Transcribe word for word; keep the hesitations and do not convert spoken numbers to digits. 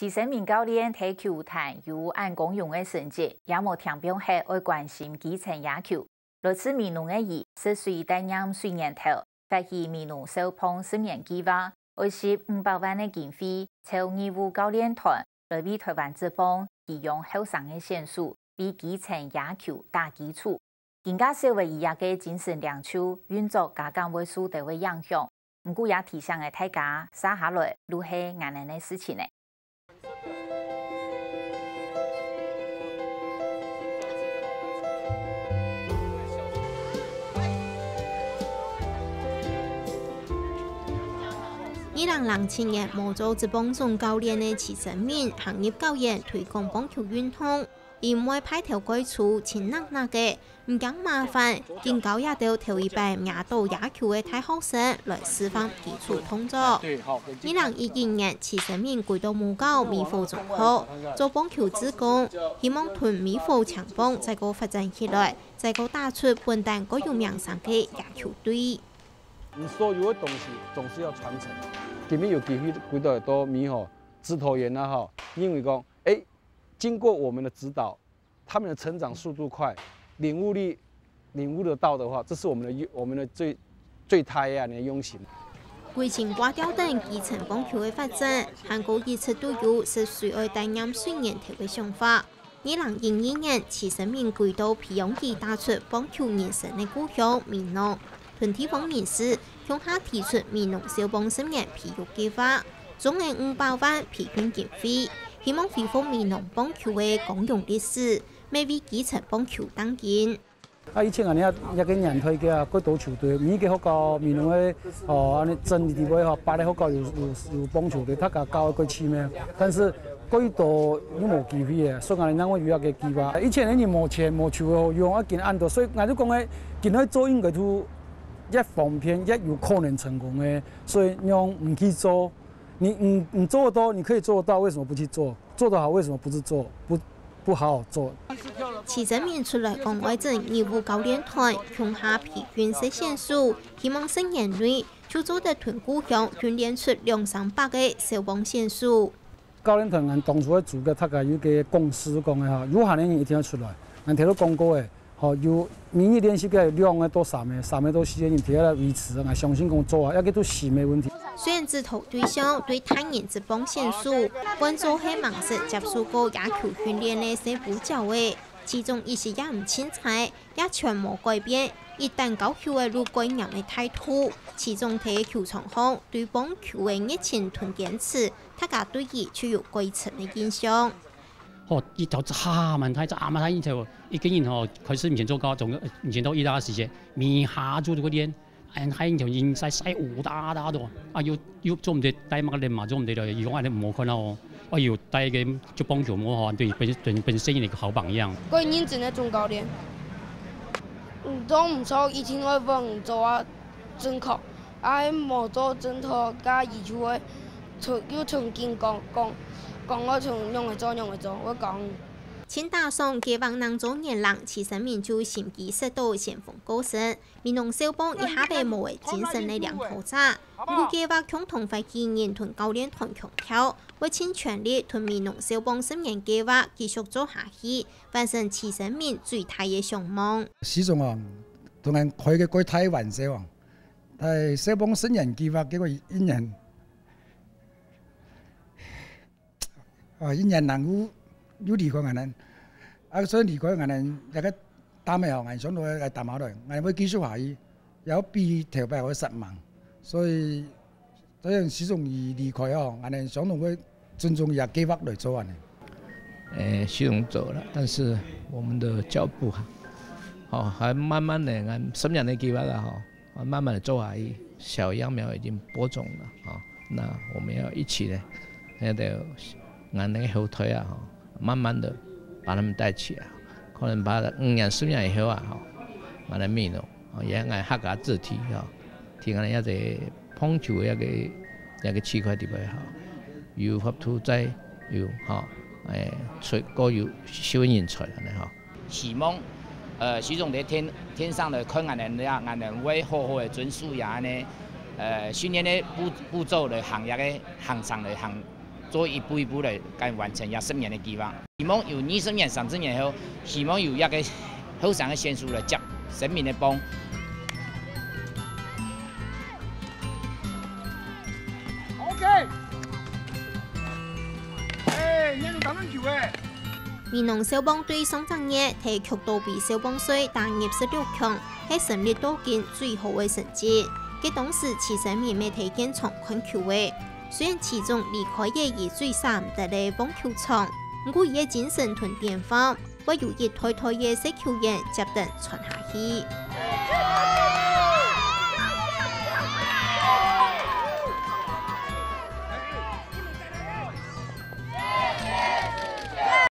徐生明教練在球壇有恁光榮个成績，也無聽放忒愛關心基層野球。來自美濃个佢，十歲擔任水源頭，發起美濃少棒十年計畫，愛集五百萬个經費，籌義務教練團，來為臺灣職棒培養後生个選手，為基層野球打基礎。 更加少个一夜个精神領袖，運作加減會受到个影響。毋過也提醒个大家，續下來就係𠊎等个事情呢。二零零七年，無做職棒總教練个徐生明行入校園推廣棒球運動，因為派頭蓋粗，親搦搦个， 毋驚麻煩，緊教這兜頭一擺摸著野球个大學生來示範基礎動作。二零一一年，徐生明歸到母校美火中學，做棒球志工，希望同美火青棒再過發展起來，再過打出本旦蓋有名聲个野球隊。你所有个東西總是要傳承。今日有機會歸到到美火指導員啊吼，因為講，欸，經過我們的指導， 他們的成長速度快，領悟力領悟得到的話，這是我們的我們的最最大的用心。歸心掛吊等基層棒球个發展，還過一直都有十歲愛擔任水源頭个想法。二零一二年，徐生明歸到培養佢打出棒球人生个故鄉美濃。 同地方人士共下提出美濃少棒十年培育計畫，總額五百萬培訓經費，希望恢復美濃棒球个光榮歷史，乜為基層棒球打緊。啊，以前恁樣，這个年代个啊，幾多球隊，每个學校美濃个，哦，恁樣整理地位吼，八个學校有有有棒球隊，大家教个過趣味。但是 過多又無機會个，所以𠊎等正會有一个計畫。以前个人無錢無球好用，啊，今恁多，所以𠊎就講个，今仔做應該就越方便，越有可能成功个，所以讓你去做。你你你做得到，你可以做得到，為什麼不去做？做得好，為什麼不是做？不不好好做？徐生明出來講愛整義務教練團，共下培訓細選手，希望十年內就做得同故鄉訓練出兩三百个少棒選手。 教練團𠊎當初个組个，大家有个共識講个吼，有閒个人一定愛出來。𠊎頭先講過个，吼，有每日練習个兩个到三个，三个到四个人，大家來維持，𠊎相信講做啊，這个都係無問題。雖然指導對象對大人職棒選手，換做係吂識接受過野球訓練个細布鳥仔，其中一息也毋凊彩， 也全無改變，一旦教球个路蓋嚴个態度，徐總在球場項對棒球个熱情同堅持，大家對佢就有蓋深个印象。吼，一條這麼大，這麼大一條，一個人吼，開始以前做高中，以前到一大時節，每下晝都會練，哎，還有人曬曬烏打打个，啊，又又做毋得戴目鏡嘛，做毋得了，以後恁樣無看到哦。 哎喲，帶个足棒球無吼，對本對本身一個好榜樣。佢認真个總教練，嗯，都毋錯，一定會分你做啊正確，啊無做正確，該佢就會重又重新講講講愛從仰仔做仰仔做，會講。盡打爽，該往能做年零，徐生明就心機塞到先鋒過身。 美濃少棒一下仔無了精神个領頭者，毋過計畫共同發起人同教練團強調，會盡全力同美濃少棒十年計畫繼續做下去，完成徐生明最大个想望。徐總啊，同𠊎開个蓋大玩笑啊，在少棒十年計畫，結果一年 啊，一年人又又離開𠊎等，啊，所以離開𠊎等，這個擔仔吼，𠊎想到愛擔下來，𠊎會繼續下去，也會比頭擺會煞猛，所以，所以徐總佢離開吼，𠊎等想到會尊重佢个計畫來做恁呢。誒，徐總走了，但是我們的腳步哈，好，還慢慢的，𠊎十年个計畫啊，吼， 啊，慢慢的做下去，小秧苗已經播種了啊，那我們要一起呢，那個𠊎等个後代啊，吼，慢慢的把他們帶起來，可能把五年、十年以後啊，吼，𠊎等美濃，吼，也𠊎客家子弟吼，聽𠊎等一個棒球个一個一個區塊地方吼，有法度再有吼，誒，出過有新人才恁呢吼。 希望，呃，徐總在天天上來看𠊎等呀，𠊎等會好好个遵守呀恁呢，呃，訓練个步步驟來行，這個行程來行，做一步一步來，該完成這十年个計畫。希望有二十年、三十年後，希望有一個後生个選手來接神明个棒。OK，哎，你還有打籃球哎。美濃少棒隊上隻月在曲都杯少棒賽打入十六強，係成立到今最好个成績。該當時徐神明乜在現場看球个。 雖然徐總離開這一最捨毋得个棒球場，毋過佢个精神同典範，會有一代代个細球員接等傳下去。